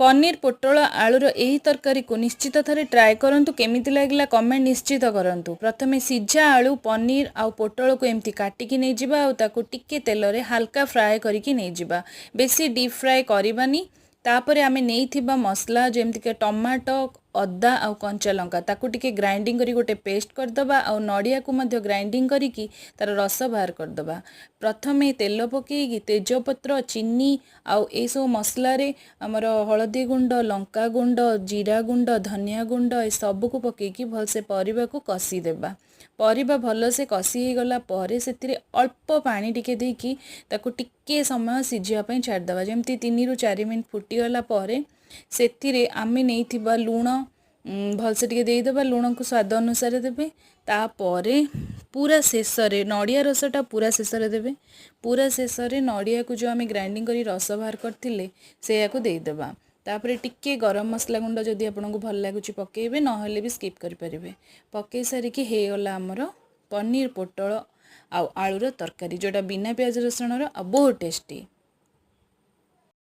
ପନିର, ପୋଟଳ, ଆଳୁର ଏହି ତରକାରୀକୁ ନିଶ୍ଚିତ ଥରେ ଟ୍ରାଏ କରନ୍ତୁ। କେମିତି ଲାଗିଲା କମେଣ୍ଟ ନିଶ୍ଚିତ କରନ୍ତୁ। ପ୍ରଥମେ ସିଝା ଆଳୁ, ପନିର ଆଉ ପୋଟଳକୁ ଏମିତି କାଟିକି ନେଇଯିବା ଆଉ ତାକୁ ଟିକେ ତେଲରେ ହାଲକା ଫ୍ରାଏ କରିକି ନେଇଯିବା। ବେଶୀ ଡିପ୍ ଫ୍ରାଏ କରିବାନି। ତାପରେ ଆମେ ନେଇଥିବା ମସଲା, ଯେମିତିକି ଟମାଟୋ, ଅଦା ଆଉ କଞ୍ଚା ଲଙ୍କା, ତାକୁ ଟିକେ ଗ୍ରାଇଣ୍ଡିଙ୍ଗ କରି ଗୋଟେ ପେଷ୍ଟ କରିଦେବା ଆଉ ନଡ଼ିଆକୁ ମଧ୍ୟ ଗ୍ରାଇଣ୍ଡିଙ୍ଗ କରିକି ତାର ରସ ବାହାର କରିଦେବା। ପ୍ରଥମେ ତେଲ ପକେଇକି ତେଜପତ୍ର, ଚିନି ଆଉ ଏଇସବୁ ମସଲାରେ ଆମର ହଳଦୀ ଗୁଣ୍ଡ, ଲଙ୍କା ଗୁଣ୍ଡ, ଜିରା ଗୁଣ୍ଡ, ଧନିଆ ଗୁଣ୍ଡ ଏସବୁକୁ ପକେଇକି ଭଲସେ ପରିବାକୁ କଷିଦେବା। ପରିବା ଭଲସେ କଷି ହେଇଗଲା ପରେ ସେଥିରେ ଅଳ୍ପ ପାଣି ଟିକେ ଦେଇକି ତାକୁ ଟିକେ ସମୟ ସିଝିବା ପାଇଁ ଛାଡ଼ିଦେବା। ଯେମିତି 3ରୁ 4 ମିନିଟ୍ ଫୁଟିଗଲା ପରେ ସେଥିରେ ଆମେ ନେଇଥିବା ଲୁଣ ଭଲସେ ଟିକେ ଦେଇଦେବା। ଲୁଣକୁ ସ୍ୱାଦ ଅନୁସାରେ ଦେବେ। ତାପରେ ପୁରା ଶେଷରେ ନଡ଼ିଆ ରସଟା ପୁରା ଶେଷରେ ଦେବେ। ପୁରା ଶେଷରେ ନଡ଼ିଆକୁ ଯେଉଁ ଆମେ ଗ୍ରାଇଣ୍ଡିଙ୍ଗ କରି ରସ ବାହାର କରିଥିଲେ, ସେଇଆକୁ ଦେଇଦେବା। ତାପରେ ଟିକେ ଗରମ ମସଲା ଗୁଣ୍ଡ ଯଦି ଆପଣଙ୍କୁ ଭଲ ଲାଗୁଛି ପକାଇବେ, ନହେଲେ ବି ସ୍କିପ୍ କରିପାରିବେ। ପକାଇ ସାରିକି ହେଇଗଲା ଆମର ପନିର, ପୋଟଳ ଆଉ ଆଳୁର ତରକାରୀ, ଯେଉଁଟା ବିନା ପିଆଜ ରସୁଣର ଆଉ ବହୁତ ଟେଷ୍ଟି।